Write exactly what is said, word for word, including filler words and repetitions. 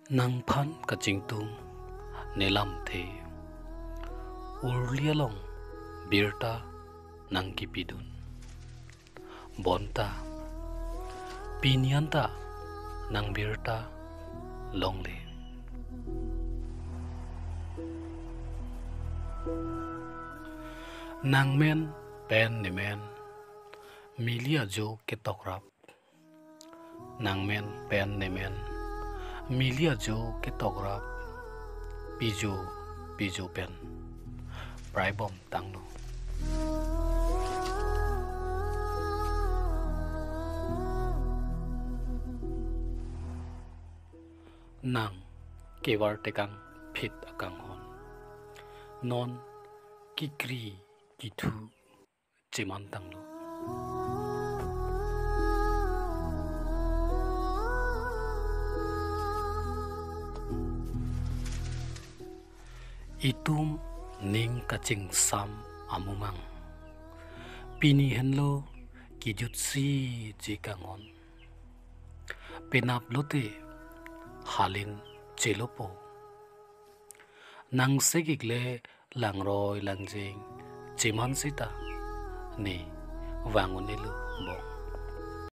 Nangphan kachingthum ne lamthe, urli along birta nangkipidun. Bonta pini anta nang birta longle. Nangmen pen nemen mili ajo ketokrap. Nangmen pen nemen mili ajo ketokrap. Pijo pijo pen praibom tanglo. Nang kevar tekang phit akanghon, non kekri kethu cheman tanglo. Itum ning kachingsam amumang, pini henlo kejutsi chekanghon. Penap lote halin chelopo. Nang segik le langroi langjeng cheman sita ne vang un-elo bong.